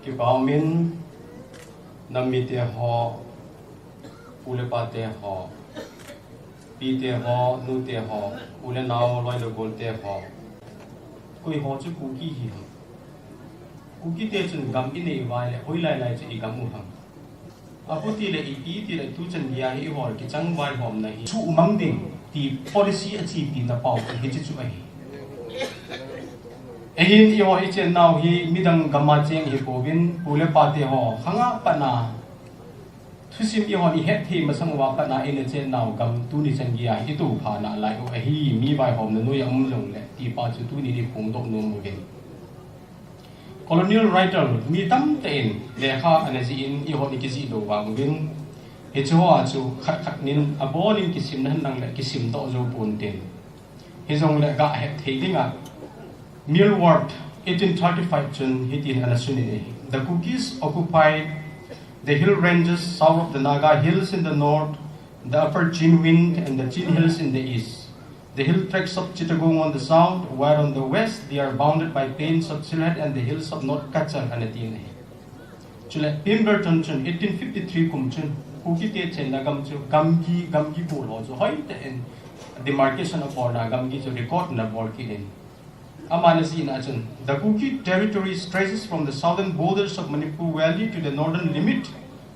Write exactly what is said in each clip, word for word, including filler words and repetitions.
Kipah umin, nam mite ho, pu le pate ho, pite ho, nute ho, u le nao, loi le golte ho. Koi ho chu Kuki hi ham? Kukite chun gam inei uva le, hoilai lai chu igam u ham? Apu tile ipi tile tuchan geiya hi ihol kichang vaihomna hi suhmang ding ti policy achepi na pau hi hiche chu ahi. Ahin eiho ichennau hi midang gam a cheng ihi pouvin, pu le pate ho khanga pat a thusim eihon ihet thei masang uva pat a ina chennau gam tuni chan geiya itoupha nalai u ahi, mi vaihomna noiya um jongle ti pa chu tuni iphongdoh nom uvin. Colonial writer mi tamtah in lekha ana jih in eihon ikijih lou vang uvin, hiche hoa chu khat khat nin abonin kisimna henlang le kisimdoh jou ponte. Hijongle gahet thei dinga Millward eighteen thirty-five chun hitin ana sun in ahi: The Kukis occupied the hill ranges south of the Naga Hills in the north, the upper Chin Wind and the Chin Hills in the east, the hill tracts of Chittagong on the south, while on the west they are bounded by plains of Sylhet and the hills of North Cachar, ana tin ahi. Chule Pemberton chun eighteen fifty-three kum chun Kukite chenna gam chu gamgi, gamgi bol ho chu hoitah in demarcation abolna gamgi chu record ana bol kit in. Aman ajihna chun, the Kuki territory stretches from the southern borders of Manipur Valley to the northern limit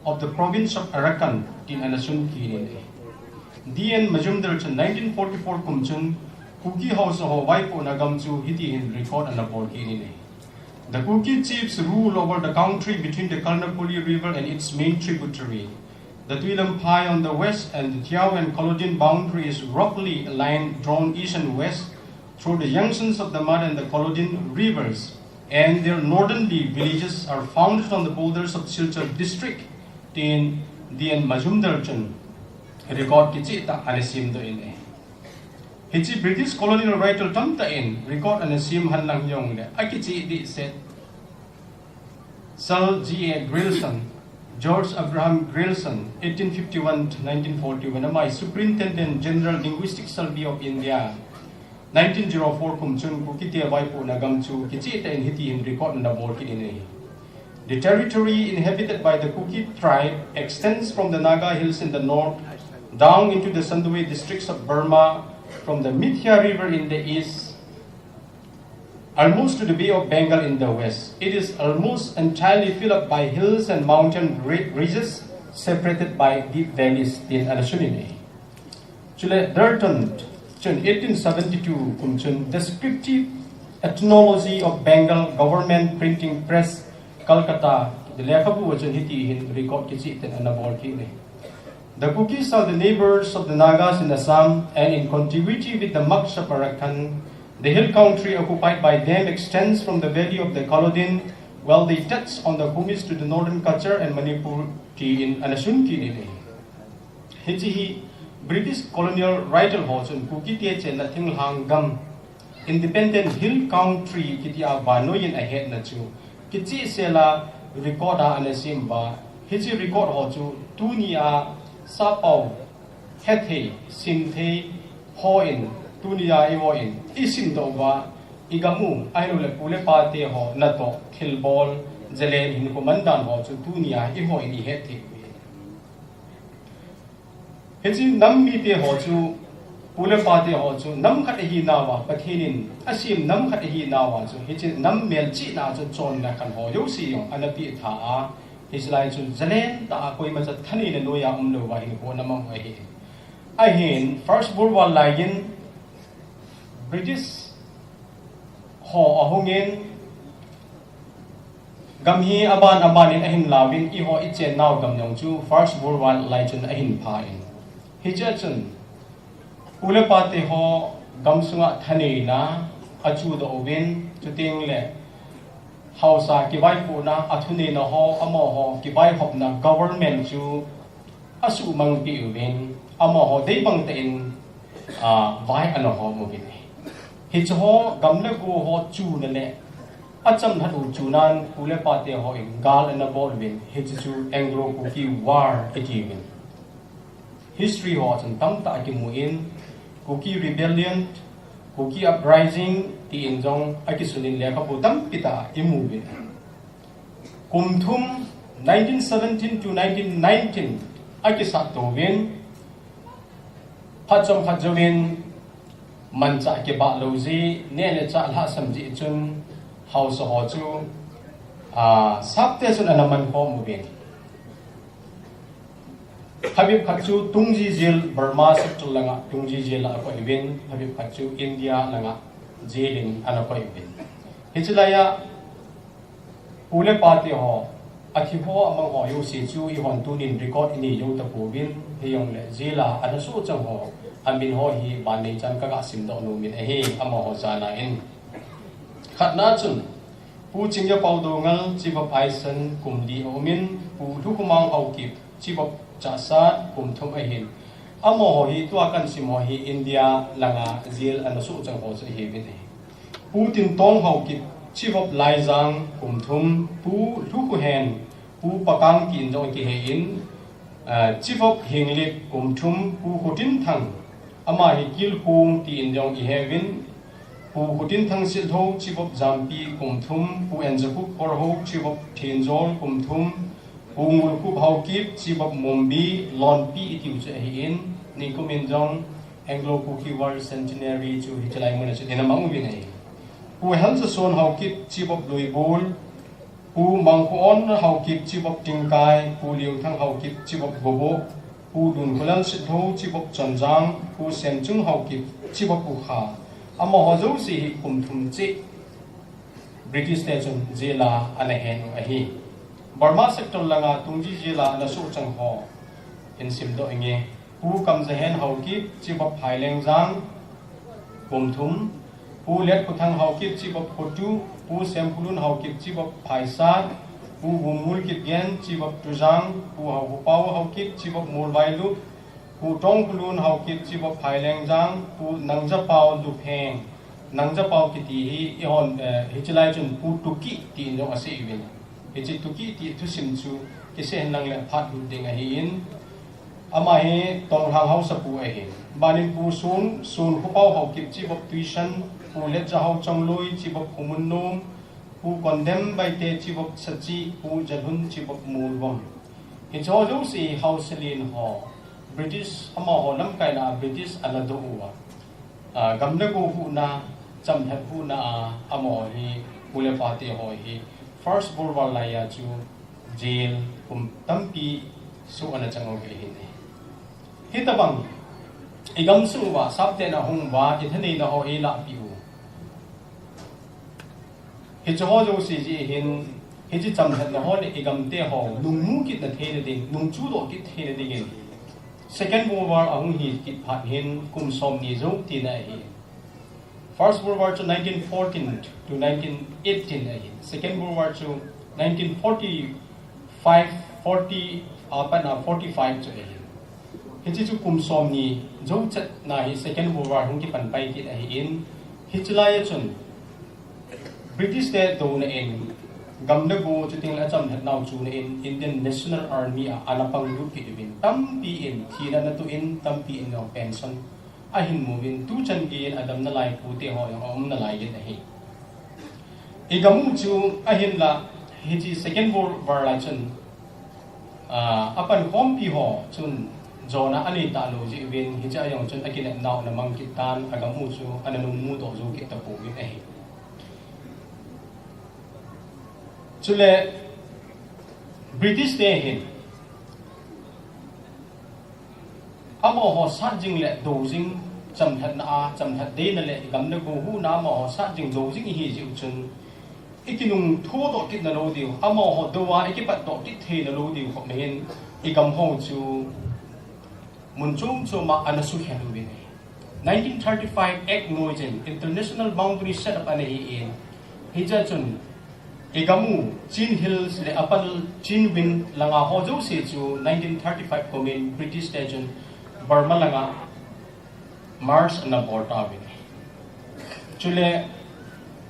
of the province of Arakan, tin ana sun kit in ahi. D N Majumdar chun nineteen forty-four kum chun Kuki haosa ho vaipohna gam chu hiti hin record ana bol kit in ahi: The Kuki chiefs rule over the country between the Karnapuli River and its main tributary, the Tuilamphai on the west, and the Thiau and Culloden boundary is roughly a line drawn east and west through the junctions of the Mad and the Culloden rivers, and their northerly villages are founded on the borders of Silchar district, tin D N Majumdar chun record kichehtah ana semdoh in ahi. Hiche British colonial writer tamtah in record ana sem henlang jongle akicheh dehset Sir G A Grierson, George Abraham Grierson, eighteen fifty-one to nineteen forty-one, ama hi Superintendent General Linguistic Survey of India, nineteen zero four kum chun Kukite vaipohna gam chu kichehtah in hiti hin record ana bol kit in ahi: The territory inhabited by the Kuki tribe extends from the Naga Hills in the north down into the Sandwe districts of Burma, from the Mithya River in the east almost to the Bay of Bengal in the west. It is almost entirely filled up by hills and mountain ri-, ridges separated by deep valleys, tin ana sun in ahi. Chule Dalton chun eighteen seventy-two kum chun Descriptive Ethnology of Bengal, Government Printing Press, Calcutta, ti lekhabu a chun hiti hin record kichehtah in ana bol kit in ahi: The Kukis are the neighbors of the Nagas in Assam, and in continuity with the Maks of Arakan, the hill country occupied by them extends from the valley of the Culloden, while they touch on the Kumis to the northern Cachar and Manipur, tin ana sun kit in ahi. Hiche hi British colonial writer ho chun Kukite chenna thinglhang gam, independent hill country kiti a vannoi in ahetna chu kichehsel a record a ana sem uva, hiche record ho chu tuni a sappao hethei, simthei hon tuni a eihon isimdoh uva, igam u, ahilouleh pu le pate ho natoh, thilbol, zalen, hinkho mandan ho chu tuni a eihon ihet thei u ahi. Hiche nam mite ho chu, pu le pate ho chu nam khat ahinauva, Pathen in asem nam khat ahinauva chu, hiche nam melchihna chu chonna khan ho jouse jong ana peh tha a, hiche lai chu zalen tah a koimacha thaneina noiya umlouva hinkho ana mang u ahi. Ahin First World War laiyin British ho ahungin, gam hi aban abanin ahin lauvin, eiho ichennau gam jong chu First World War lai chun ahin pha in. Hichea chun, pu le pate ho gamsunga thaneina achuhdoh uvin, chuteng le haosa kivaipohna, athuneina ho, amaho kivaihopna government chu asuhmangpeh uvin, amaho deibang tah in, a, vai ana hom uvin. Hiche ho gam le go ho chuna le achamlhat u chunan pu le pate hon gal ana bol uvin, hiche chu Anglo-Kuki War atiuvin. History ho chun tamtah akimun, Kuki Rebellion, Kuki Uprising tin jong akisunin lekhabu tampi tah a imu uvin. Kum thum, nineteen seventeen to nineteen nineteen, akisat tou vin, phat chomkhat jouvin, manchah kibah lou jeh, neh le chah lhahsam jeh chun, haosa ho chu, ah, sapte chun ana man khom uvin. Phabep khat chu Taunggyi Jail, Burma sector langa Taunggyi Jail a akoi uvin, phabep khat chu India langa jail in ana koi uvin. Hiche laiya, Pu le pa te ho, athi ho, amang ho jouse chu eihon tunin record inei jou tapouvin, hijongle jail a ana sohchang ho, amin ho hi ban neichan kaga simdoh nom in ahi, amaho jana in. Khatna chun, Pu Chingyapao Doungel, Chief of Aisan, kum li aumin, Pu Lhukhomang Haokip, Chief of Chassad, kum thum ahin. Amaho hi, tua kasim ho hi India langa jail ana sohchang ho chu ahiuvin ahi. Pu Tintong Haokip, Chief of Laijang, kum thum, Pu Lhukhohen, Pu Pakang tin jong kihe in, ah, Chief of Henglep, kum thum, Pu Khotinthang, ama hi Kilkhung tin jong ihe uvin, Pu Khotinthang Sitlhou, Chief of Jampi, kum thum, Pu Enjakhup Kharhou, Chief of Thenjol, kum thum, Pu Ngulkhup Haokip, Chief of Mumbi, Lonpi itiu chu ahin, nikum in jong Anglo-Kuki War Centenary chu hiche lai muna chu ina mang uvin ahi. Pu Heljason Haokip, Chief of Luibol, Pu Mangkhoon Haokip, Chief of Tingkai, Pu Liuthang Haokip, Chief of Gobo, Pu Dunkholal Sitlhou, Chief of Chonjang, Pu Semchung Haokip, Chief of Ukha. Amaho jouse hi kum thum cheh British te chun jail a ana hen u ahi. Burma sector langa Taunggyi Jail a ana sohchang ho hin simdoh inge. Pu Kamjahen Haokip, Chief of Phailengjang, kum thum. Pu Letkhothang Haokip, Chief of Khotu. Pu Semkholun Haokip, Chief of Phaisat. Pu Vumngul Kipgen, Chief of Tujang. Pu Haokhopao Haokip, Chief of Molvailup. Pu Tongkholun Haokip, Chief of Phailengjang. Pu Nangjapao Lupheng. Nangjapao kiti hi, eihon, eh, hiche lai chun Pu Tuki tin jong asei uvin. Hiche Tuki ti thusim chu kisei henlang le phat lut ding ahin. Ama hi Tonglhang haosapu ahin. Banin Pu Sun, Sunkhopao Haokip, Chief of Tuisan, Pu Letjahao Chongloi, Chief of Khomunnom, Pu Kondem Baite, Chief of Sachi, Pu Jalhun, Chief of Molvom. Hicheho jouse haosa len ho, British, amaho lamkaina British ana doh uva. Ah, gam le go huhna, chamlhat huhna a, amaho hi, pu le pa te ho hi, First World War laiya chu jail kum tampi soh ana chang u ahin. Hitabang, i gamsung uva, sapte na hung uva, i thaneina ho eilahpeh u. Hicheho jouse jeh hin, hiche chamlhatna ho le i gamte ho, nungmu kitna theina ding, nungchudoh kit theina dingin, Second World War ahung hi kit phat hin, kum somni jou tina ahi. First World War chu nineteen fourteen to nineteen eighteen ahi. Second World War chu nineteen forty-five, forty, apat a forty-five chu ahi. Hiche chu kum somni jou chetna hi Second World War hung kipan pai kit ahin, hiche laiya chun British te douna in, gam le go chuteng le achamlhatnau chuna in, Indian National Army a ana panglut kit uvin, tampi in thina ana toh in, tampi in jong pension ahin mu uvin, tuchan geiyin adam nalai pute ho jong aum nalai in ahi. I gam u chu ahinla, hiche Second World War lai chun, ah, apankhompi ho chun jona anei talou jeh uvin, hiche a jong chun akinepnau ana mang kit tan, agam u chu ana nungmudoh jou kit tapouvin ahi. Chule British te hin amaho sat jing le dou jing, chamlhatna a, chamlhat deina le gam le go huhna amaho sat jing dou jing ihi jeh u chun, i kinungthodoh kitna lou diu, amaho dou a i kipatdoh kit theina lou diu khop na hin, i gam ho chu mun chom chom a ana sukhen uvin ahi. Nineteen thirty-five Act noiyin International Boundary Set Up ana hi in, hiche a chun i gam u Chin Hills le apat Chin Wing langa ho jouse chu nineteen thirty-five kumin British te chun Burma langa march ana bol tauvin ahi. Chule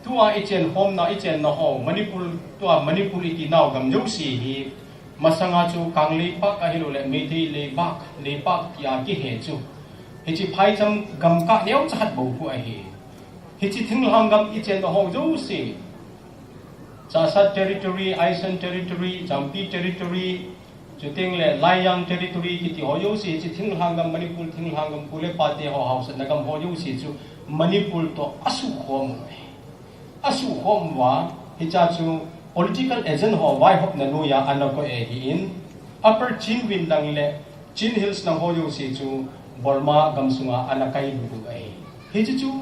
tua i chenkhomna, i chenna ho, Manipur, tua Manipur iti nau gam jouse hi, masanga chu Kang Leipak ahilou le Meitei Leipak, Leipak tia kihe chu. Hiche phaicham gamkah neocha khat bou khu ahi. Hiche thinglhang gam i chenna ho jouse, Chassad Territory, Aisen Territory, Jampi Territory, chuteng le Laiyang Territory kiti ho jouse, hiche thinglhang gam, Manipur thinglhang gam, pu le pa te ho haosatna gam ho jouse chu Manipur toh asuhkhom uve. Asuhkhom uva, hiche chu political agent ho vaihopna noiya ana koi ahin, Upper Chindwin lang le Chin Hills lang ho jouse chu Burma gam sunga ana kailut u ahi. Hiche chu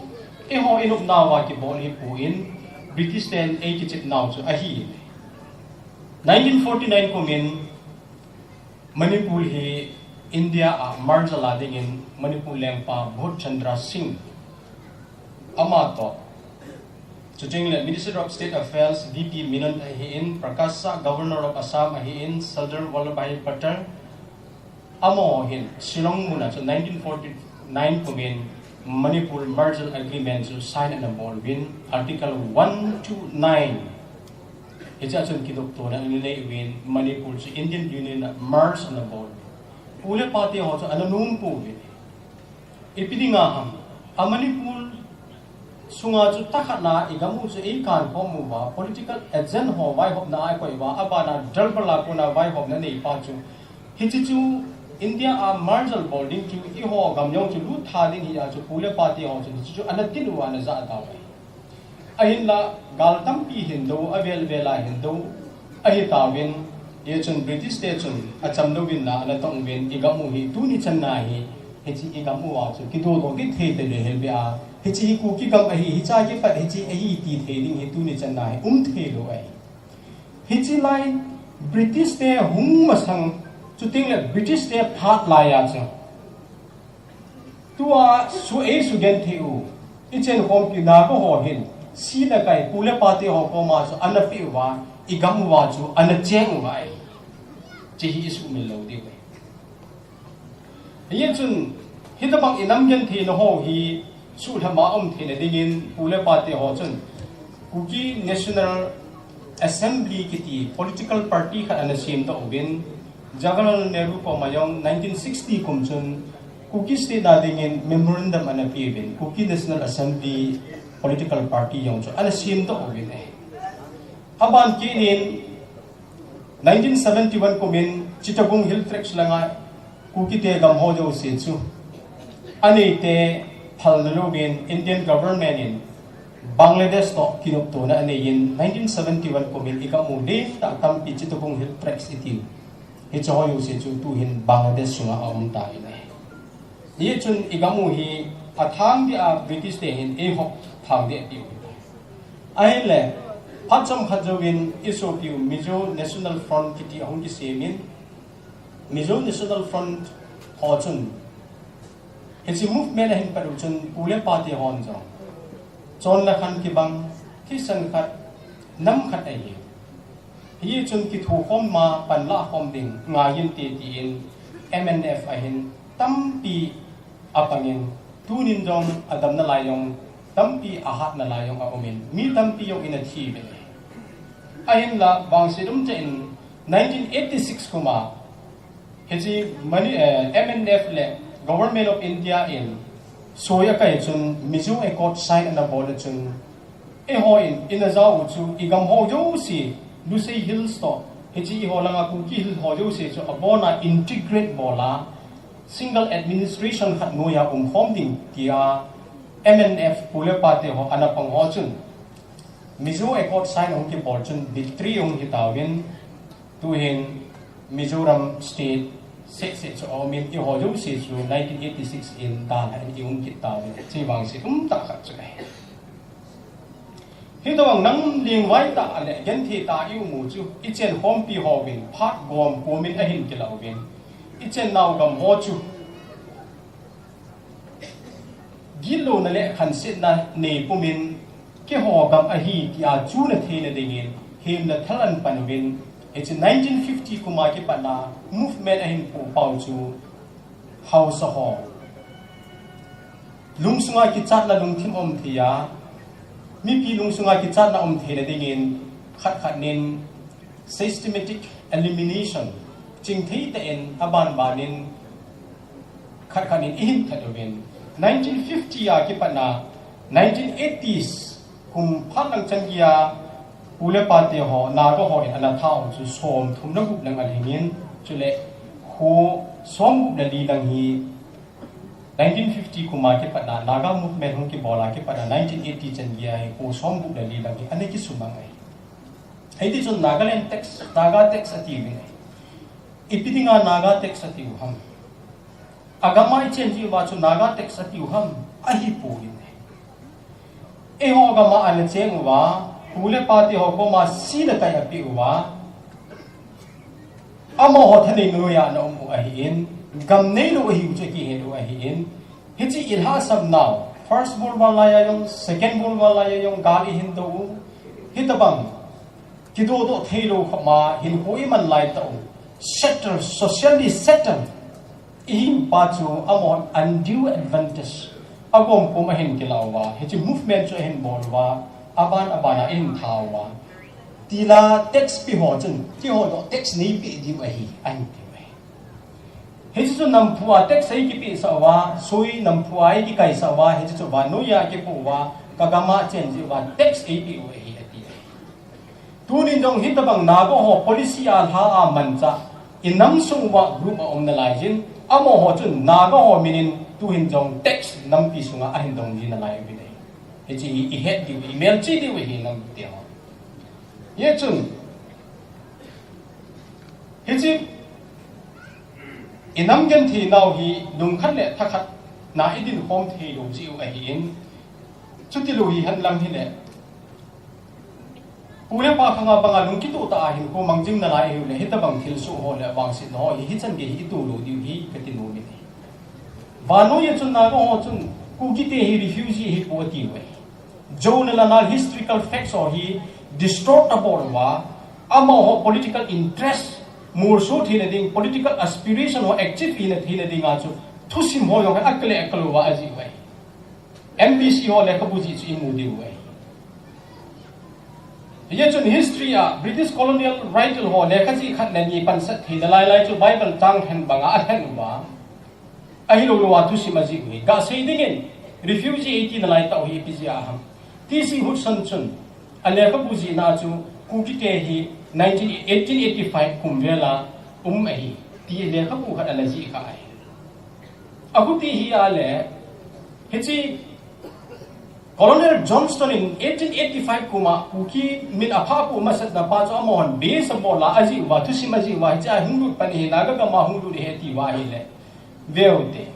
eiho inopnauva kibol ahipon, British ten eikichepnau chu ahi. Nineteen forty-nine kumin Manipur hi India a merger a dingin Manipur lengpa Bhoot Chandra Singh ama toh, chuteng le Minister of State Affairs V P Menon ahin, Prakasa, Governor of Assam ahin, Sardar Vallabhbhai Patel, amaho hin Shillong muna chu nineteen forty-nine kumin Manipur Merger Agreement chu sign ana bol uvin, Article one two nine. Hichea chun kidoptona ana nei uvin, Manipur chu Indian Union a merge ana bol. Pu le pa te ho chu ana nom pouvin. Ipi dinga ham, a Manipur sunga chu tahkhat na igam u chu eikankhom uva, political agent ho vaihopna a ikoi uva, abana Durbar a kona vaihopna neipa chu. Hiche chu India a merger bol ding chu eiho gam jong chu lut tha ding hia chu pu le pa te ho chu hiche chu ana tin uva ana jah tauve. Ahinla gal tampi hin dou, avel vel a hin dou ahitauvin, hichun British te chun acham louvin na ana tong uvin, igam u hi tuni channa hi, hiche igam uva chu kidodoh kit thei talou helbe a, hiche hi Kuki gam ahi, hichea kipat hiche ahi ti thei ding hi tuni channa hi um thei lou ahi. Hiche lai British te hung masang, chuteng le British te phat laiya chu tua su, eisugenthei u, ichenkhompi Naga ho hin, sina kai pu le pa te ho koma chu ana peh uva, igam uva chu ana cheng uva ahi. Hiche hi isuhmil lou diu ahi. Hichun, hitobang inam gentheina ho hi suhlhama um theina dingin pu le pa te ho chun Kuki National Assembly kiti political party khat ana semdoh uvin, Jawaharlal Nehru koma jong nineteen sixty kum chun Kuki State a dingin memorandum ana peuvin, Kuki National Assembly political party jong chu ana semdoh uvin ahi. Aban kit in nineteen seventy-one kumin Chittagong Hill Tracts langa Kuki te gam ho jouse chu aneite phalna louvin Indian government in Bangladesh toh kinoptona anei in nineteen seventy-one kumin igam u lentah tampi Chittagong Hill Tracts itiu, hiche ho jouse chu tuhin Bangladesh sunga aum tan ahi. Hichun igam u hi athang dia British te hin eihop thang deh piu. Ahile, phat chomkhat jouvin isopiu Mizo National Front kiti ahung kisemin, Mizo National Front ho chun hiche movement ahin pat u chun pu le pa te hon jong chonna khan kibang, thisan khat, nam khat ahi. Hichun kithokhom ma panlah khom ding ngai inte tin M N F ahin tampi apangin, tunin jong adamna lai jong tampi, ahatna lai jong aumin, mi tampi jong in athi uve. Ahinla vangset umtah in nineteen eighty-six kuma hiche Mani-, eh, M N F le Government of India in soi akai chun Mizo Accord sign ana bol a chun, eihon ina jao u chu igam ho jouse, Lusei Hills toh, hiche eiho langa Kuki Hill ho jouse chu abona integrate bola single administration khat noiya umkhom ding tia M N F pu le pa te ho ana pang ho chun Mizo Accord sign ahung kibol chun victory ahung hitauvin, tuhin Mizoram State seh seh chu aumin, eiho jouse chu nineteen eighty-six in dalhan in ium kit tauvin, hiche vangset umtah khat chu ahi. Hitobang nam lingvai tah le genthei tah a ium u chu ichenkhompi hovin phat gom komin ahin kila uvin, ichennau gam ho chu gitlouna le khansetna neipumin, keiho gam ahi tia chuna theina dingin hemna thal ahin pan uvin, hiche nineteen fifty kuma kipatna movement ahin pohpau chu haosa ho lungsunga kichatna lungthim aum thei a, mipi lungsunga kichatna um theina dingin khat khat nin systematic elimination, chingthei tah in aban banin khat khat nin ihin that uvin, nineteen fifty a kipatna nineteen eighties kum phat lang chan geiya Pu le pate ho, Naga ho in ana tha u chu som thum le gup lang alhingin, chule kho som gup le li lang hi nineteen fifty kum a kipat a Naga movement hung kibol a kipat a nineteen eighty chan gei a hi kho som gup le li lang hi ana kisumang ahi. Hiti chun Nagaland tax, Naga tax ati uvin ahi. Ipi dinga Naga tax ati u ham? Agam a i chen ji uva chu Naga tax ati u ham? Ahipoi. Eiho gam a ana cheng uva, pu le pate ho koma si le tai ape uva, amaho thanei noiya ana um u ahin, gam neilou ahiu chu kihet u ahin, hiche i lhahsam nau, First World War laiya jong, Second World War laiya jong, gal i hin dou u, hitabang kidodoh theilou khop ma hinkho i man lai tah u, settle, socially settle i hiu pa chu amahon undue advantage, agom kom ahin kila uva, hiche movement chu ahin bol uva, aban aban a ahin tha uva. Tila tax pe ho chun, keiho toh tax nei pe diu ahi, ahin tiu ahi. Hiche chu namphu a tax ei kipeh sah uva, soi namphu a ei kikai sah uva, hiche chu vannoiya kipoh uva, ka gam a chen ji uva, tax ei pe u ahi, ati ahi. Tunin jong hitabang Naga ho policy a lha a manchah, i nam sung uva group a um nalai jin, amaho chun Naga ho min in tuhin jong tax nampi sunga ahin dong ji nalai uvin ahi. Hiche hi i het diu, i melchih diu ahi nam te ho. Hichun, hiche i nam genthei nau hi lungkhat le thakhat na i dinkhom theilou jiu ahin, chutilou hi henlang hile, pu le pa khanga banga lungkitoh tah a hinkho mang jing nalai ahiu le, hitabang thilsoh ho le vangsetna ho hi, hichan gei hi i tolou diu hi kati nom in ahi. Vannoiya chun Naga ho chun Kukite hi refugee ahipoi ati uve. Jou le lana historical facts ho hi distort abol uva, amaho political interest molso theina ding, political aspiration ho achieve hina theina dinga chu thusim ho jong hi akile akile uva ajih uve. M B C ho lekhabu jih chu i mu diu ahi. Hichun history a British colonial writer ho lekha jih khat le ni pansat theina lailai chu Bible chang lhen banga alhen uva, ahilou louva thusim ajih u ahi. Gasei dingin refugee eiti nalai tah u hi ipi jeh a ham? T C Hudson chun alekhabu jihna chu Kukite hi nineteen, eighteen eighty-five kum vela um ahi, ti lekhabu khat ana jih kha ahi. Akhuti hi ale, hiche Colonel Johnston in eighteen eighty-five kum a Kuki min aphah pu masatna pa chu amahon base abol a ajih uva, thusim ajih uva, hiche a hung lut pan hi Naga gam a hung lut ahi ati uva ahile, veu te.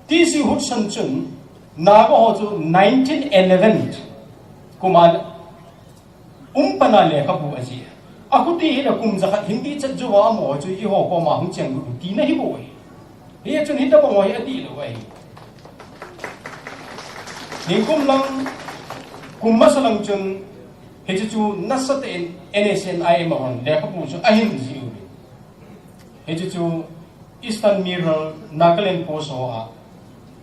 T C Hudson chun Naga ho chu nineteen eleven kum a um pan a lekhabu ajih. Akhuti hi le kum jakhat hin dih chet jou a amaho chu eiho koma hung cheng lut u tina hi bou ahi. Hichun hitabang ho hi adih lou ahi. Nikum lang, kum masa lang chun, hiche chu nasatah in N S C N I M hon lekhabu chu ahin jih u. Hiche chu Eastern Mirror, Nagaland Post ho a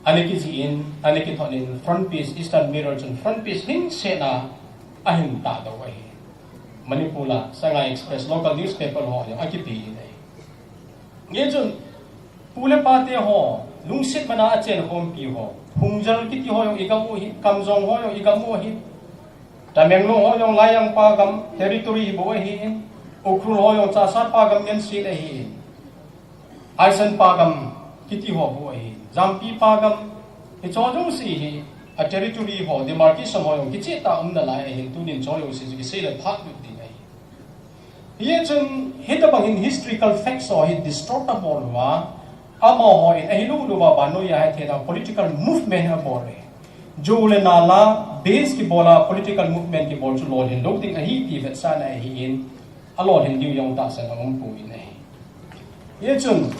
ana kijih in, ana kithot in, front page, Eastern Mirror chun front page lhingset a ahin tahdoh u ahi. Manipur a Sangai Express local newspaper ho jong akipe in ahi. Hichun pu le pa te ho, lungset man a achen khompi ho, Phungjal kiti ho jong i gam u ahi, Kamjong ho jong i gam u ahi, Tamenglong ho jong Laijang pa gam territory hi bou ahi in, Ukhrul ho jong Chassad pa gam ngenset ahi in, Aisan pa gam kiti ho bou ahi in, Jampi pa gam, hicho jouse hi a territory ho, demarcation ho jong kicheh tah a um nalai ahi in, tunin cho jouse chu kisei le phat lut ding ahi. Hichun hitabang in historical facts ho hi distort abol uva, amaho in ahilou louva vannoiya hithei a political movement abol e. Jou le nal a base kibol a political movement kibol chu lolhin lou ding ahi ti vetsahna ahi in, alolhin diu jong tahsan a um poi ahi. Hichun,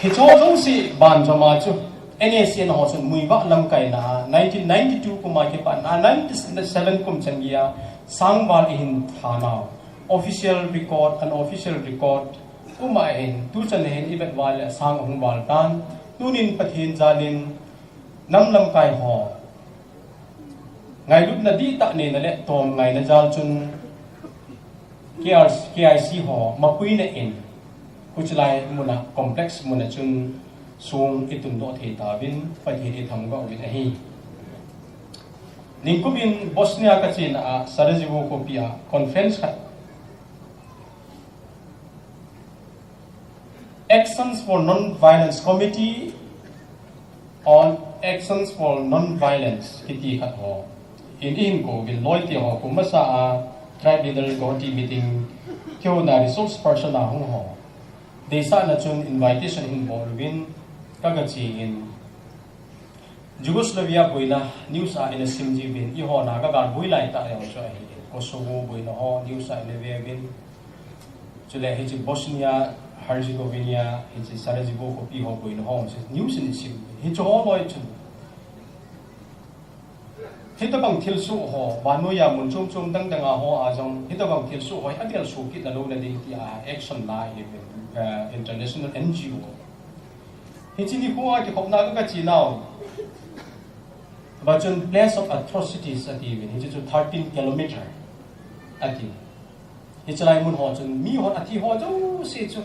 hicho jouse banjom a chu, N S C N ho chun Muivah lamkaina a nineteen ninety-two kum a kipat a nineteen ninety-seven kum chan gei a sangval ihin thanau. Official record, unofficial record, um ahin, tuchan hin i vet uva le sang ahung val tan, tunin Pathen jalin nam lamkai ho ngailutna dihtah neina le tom ngaina jal chun K R, K I C ho mapuina in, huchilai muna complex muna chun song i tundoh thei tauvin, Pathen i thangvah uvin ahi. Ningkum in Bosnia kachena a Sarajevo khopi a conference khat, Actions for Non-Violence Committee on Actions for Non-Violence kiti khat ho in, ihin kouvin, loite ho, kum masa a tribe leader committee meeting keiho na resource person a hung ho deisahna chun invitation hin bol uvin, ka, kache in, Yugoslavia boina news a ina sim jiuvin, eiho na ka gal boi lai tah jong chu ahi. Kosovo boina ho news a ina ve uvin. Chule hiche Bosnia Herzegovina, hiche Sarajevo khopi ho boina ho chu news in sim. Hiche ho loi chun, hitabang thilsoh ho, vannoi a mun chom chom dang dang a ho a jong hitabang thilsoh ho hi avel soh kit na lou na ding tia action la ahi, eh, international N G O. Hiche nikho a kikhopna ka, kache nau va chun place of atrocities ati uvin, hiche chu thirteen kilometer ati. Hiche lai mun ho chun mi hon athi ho jouse chu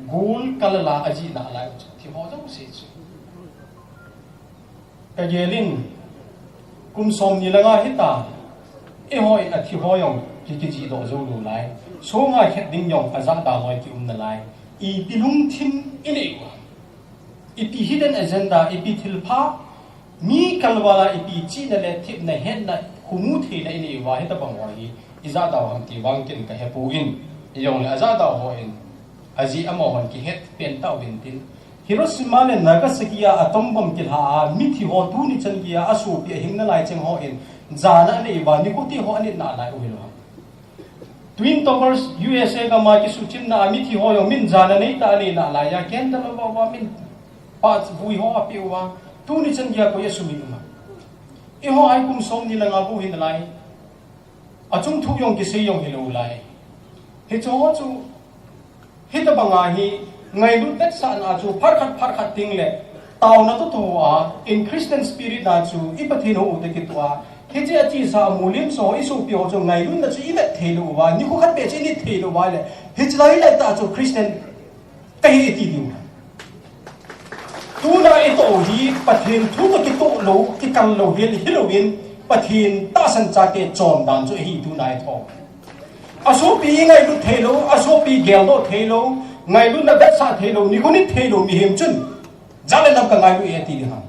gol kalala ajih nalai chu, thi ho jouse chu. Ka gel in, kum somni le nga hita, eiho in athi ho jong ki, kijih doh jou lou lai. Songa khet ding jong ajahda loi kium nalai. Ipi lungthim inei uva, ipi hidden agenda, ipi thilpha, mi kalval a ipi chihna le thepna, hetna, khumu theina inei uva, hitabang ho hi ijahda u ham ti vang ken ka hepoi, hijongle ajahda ho in ajeh amahon kihet pen tauvin tin. Hiroshima le Nagasaki a atom bomb kilha a mithi ho tuni chan geiya asopi ahing nalai cheng ho in jana anei uva, nikho te ho anet nalai u hilou ham. Twin Towers U S A gam a kisuchimna a mithi ho jong min jana neitah anei nalai a, candle ava uva, min pah vui ho apeh uva, tuni chan geiya koi asumil u ham. Eiho a hi kum somni le nga bou hi nalai. Achung thu jong kisei jong hilou lai. Hiche ho chu, hitabang a hi ngailut vetsahna chu phat khat phat khat ding le taona toh toh a, in Christian spirit na chu i Pathen hou u toh kitoh a, hiche achesa a mulim so isopi ho chu ngailutna chu ivet thei lou uva, nikho khat beh chu init thei lou uva le, hiche lai lai tah chu Christian kahi iti diu. Tuna itoh u hi Pathen thu toh kitoh lou, kikal lou hel hilouvin, Pathen tahsan chate chondan chu ahi tuna itoh. Asopi ingailut thei lou, asopi geldoh thei lou, ngailutna vetsah thei lou, nikho nit thei lou mihem chun jat le nam ka ngailu e ati ding ham.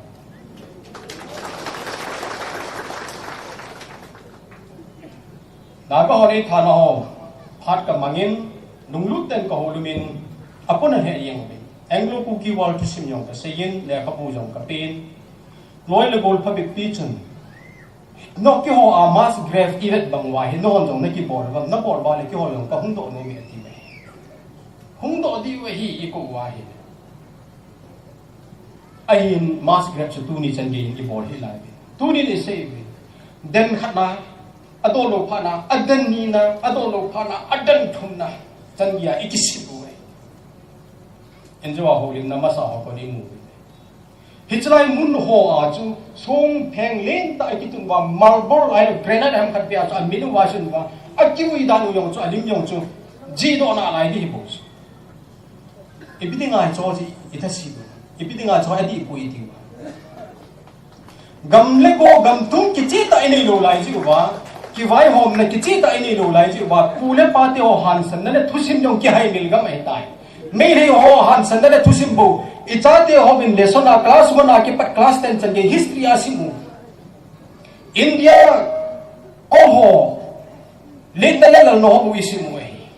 Naga hon eithana ho phat kamangin, lunglut ten kahoulimin, apun ahe jeng uvin. Anglo-Kuki War thusim jong kaseiyin, lekhabu jong kapen. Loi le gol phabep pi chun, nokho a mass grave ivet bang uva hi, nahon jong nakibol uvam, nabol uva le keiho jong kahung doh nom e ati uve. Hung doh diu ahi ikou uva hi. Ahin mass grave chu tuni chan geiyin ibol hih lai uve. Tunin isei uve. Den khatna, adoh lou phatna, aden nina, adoh lou phatna, aden thumna, chan geiya ikisim uve. Injo a houlimna masa ho kon imu uve. Hiche lai mun ho a chu songpheng lentah akitun uva, marble a granite ham khat beh a chu amin uva, asun uva, akiui dan u jong chu, alim jong chu jihdoh nalai ding hi bou chu. Ipi dinga hicheho chu ithasim u, ipi dinga hicheho adihpoi iti uva. Gam le go, gam tum kichehtah inei lou lai jeh uva, kivaihomna kichehtah inei lou lai jeh uva, pu le pa teho hansanna le thusim jong kihaimil gam ahitai. Meitei ho hansanna le thusim bou, ichate hon lesson a class one a kipat class ten chan gei history a sim u. India kom ho, letna le lalna ho bou isim u ahi.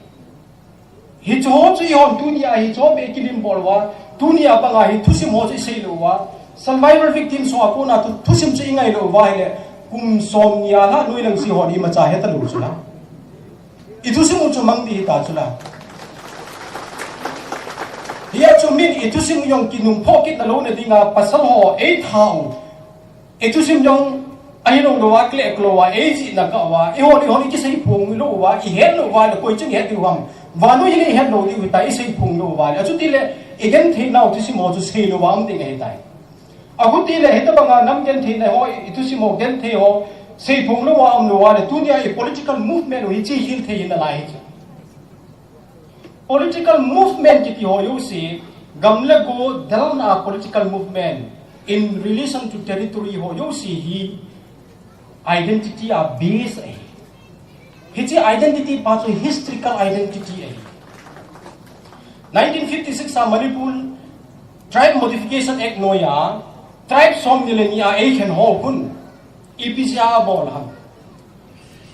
Hicheho chu eihon tunia hicheho beh kilim bol uva, tunia banga hi thusim ho chu isei lou uva, survivor victims ho a kona thu, thusim chu ingai lou uva ahile, kum somni a lhah noilang se hon imacha heta lou chu la. Ithusim u chu mang ding hita chu la. Hia chu min ithusim u jong kinung phoh kit na louna dinga pasal ho eitha u. Ithusim jong ahilou louva, kleh lou uva, eijihna kah uva, eihon, eihon ikiseiphong lou uva, ihet lou uva le koi chun ihet diu ham. Vannoi hile ihet lou diu hita, iseiphong lou uva le. Achuti le, igenthei nau thusim ho chu sei louva um ding ahitai. Achuti le, hitabanga nam gentheina ho, ithusim ho, genthei ho, seiphong louva um lou uva le, tunia i political movement u hi chihil thei hi nalai hi chu. Political movement kiti ho jouse, gam le go delna political movement in relation to territory ho jouse hi, identity a base ahi. Hiche identity pa chu historical identity ahi. Nineteen fifty-six a Manipur Tribe Modification Act noiya tribe somni le ni a eikhen ho khun ipi jeh a abol ham?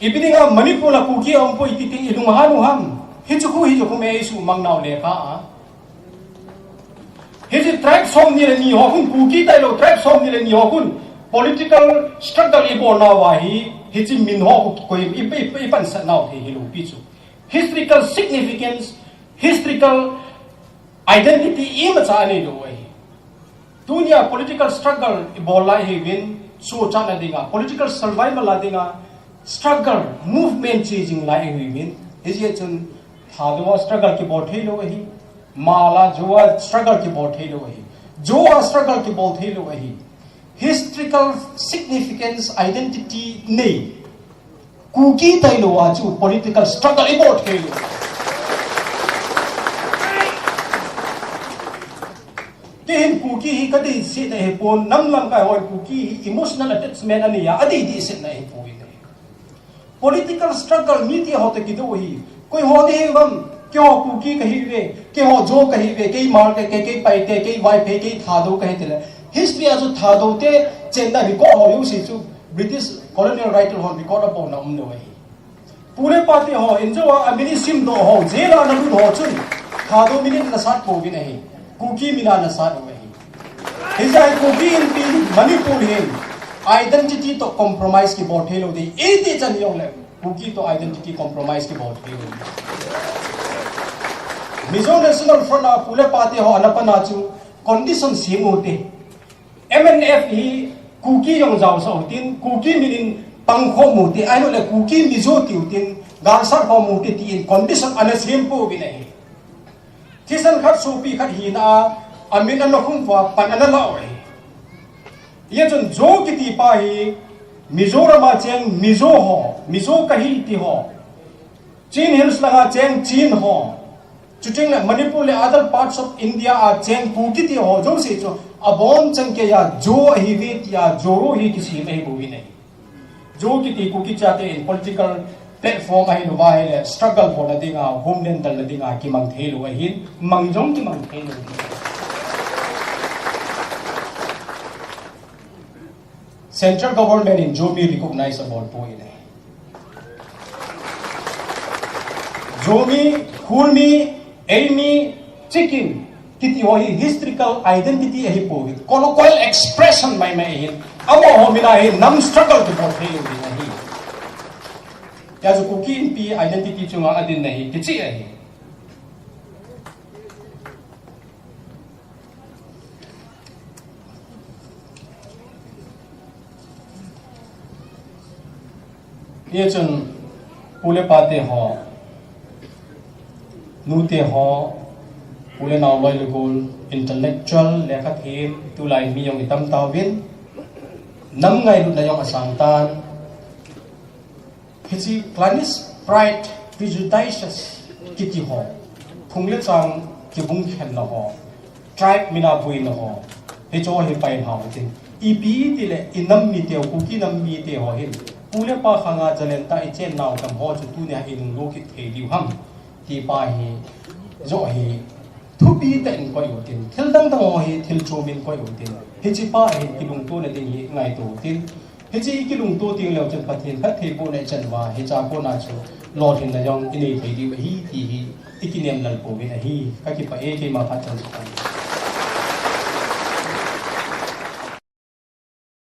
Ipi dinga Manipur a Kuki aumpoi ti ding ilunghan u ham? Hichu khu hichu khu me eisumang nau lekha a. Hiche tribe somni le ni ho khun, Kuki tailou tribe somni le ni ho khun political struggle ibol nauva hi, hiche min ho khu koi i, i, i, ipansat nau thei hilou pi chu. Historical significance, historical identity imacha aneilou ahi. Tunia political struggle ibol lai ahiuvin, suhchatna dinga, political survival a dinga struggle, movement che jing lai ahiuvin, hijeh chun Thadou a struggle kibol theilou ahi, Hmar a Zou a struggle kibol theilou ahi, Zou a struggle kibol theilou ahi. Historical significance, identity nei Kuki tailou a chu political struggle ibol theilou. Kei hin Kuki hi kadeisahna ahipon, nam lamkai hon Kuki hi emotional attachment anei a, adeisahna ahipoi. Political struggle mite ho toh kidou ahi. Koi ho dei ham, keiho Kuki kahiuve, keiho Zou kahiuve, kei Hmar, kei, kei, kei Paite, kei Vaiphei, kei Thadou kahi tile. History a chu Thadou te chenna record ho jouse chu British colonial writer hon record abolna umlou ahi. Pu le pa te hon India a amin isimdoh ho, jail a analut ho chun Thadou min in ana sat pouvin ahi. Kuki min a ana sat u ahi. Hijeh a Kuki Inpi Manipur hin identity toh compromise kibol theilou ding. Iti chan jongle Kuki toh identity compromise kibol theilou ding. Mizo National Front a pu le pa te ho ana pan a chu condition sem u hite. M N F hi Kuki jong jaosah u hitin, Kuki min in pangkhom u hite, ahilouleh Kuki Mizo tiu hitin, galsat khom u hite tin condition ana sem pouvin ahi. Thisan khat sopi khat hina a, amin ana khum uva pan ana la u ahi. Hijeh chun Zou kiti pa hi Mizoram a cheng Mizo ho, Mizo kahi ti ho, Chin Hills langa cheng Chin ho, chuteng le Manipur le other parts of India a cheng Kuki ti ho jouse chu abonchauva Zou ahiuve tia Zoro hi kisem ahi bouvin ahi. Zou kiti Kuki chate in political platform ahi louva ahile struggle bolna dinga, homeland dalna dinga kimang theilou ahin, mang jong kimang theilou. Central government in Zomi recognize abol poi. Zomi, Khulmi, Eimi, Chikim kiti ho hi historical identity ahi poi. Colloquial expression maimai ahin. Amaho min a hi nam struggle kibol thei u ahi. Hijeh a chu Kuki Inpi identity chunga adinna hi kicheh ahi. Hichun pu le pa te ho, nu te ho, u le nao loi le gol, intellectual, lekha them, tulai mi jong itam tauvin, nam ngailutna jong asang tan. Hiche clannish pride, prejudices kiti ho, phung le chang kibung khenna ho, tribe min a boina ho, hicheho hi pailha u hitin. Ipi tile, i nam mite ho, Kuki nam mite ho hin, pu le pa khanga jalen tah a i chennau gam ho chu tunia i nunglo kit thei diu ham, ti pa hi, joh hi, thupi tah in koi u hitin, thil dang dang ho hi, thil chom in koi u hitin, hiche pa hin kilungtona ding hi ngaito u hitin, Hiche i kilungto teng leu chun Pathen phattheibohna i chan uva, hiche a kona chu lolhinna jong i nei thei diu ahi ti hi i kinem lel pouvin ahi. Ka kipah e, keima phat chan chu.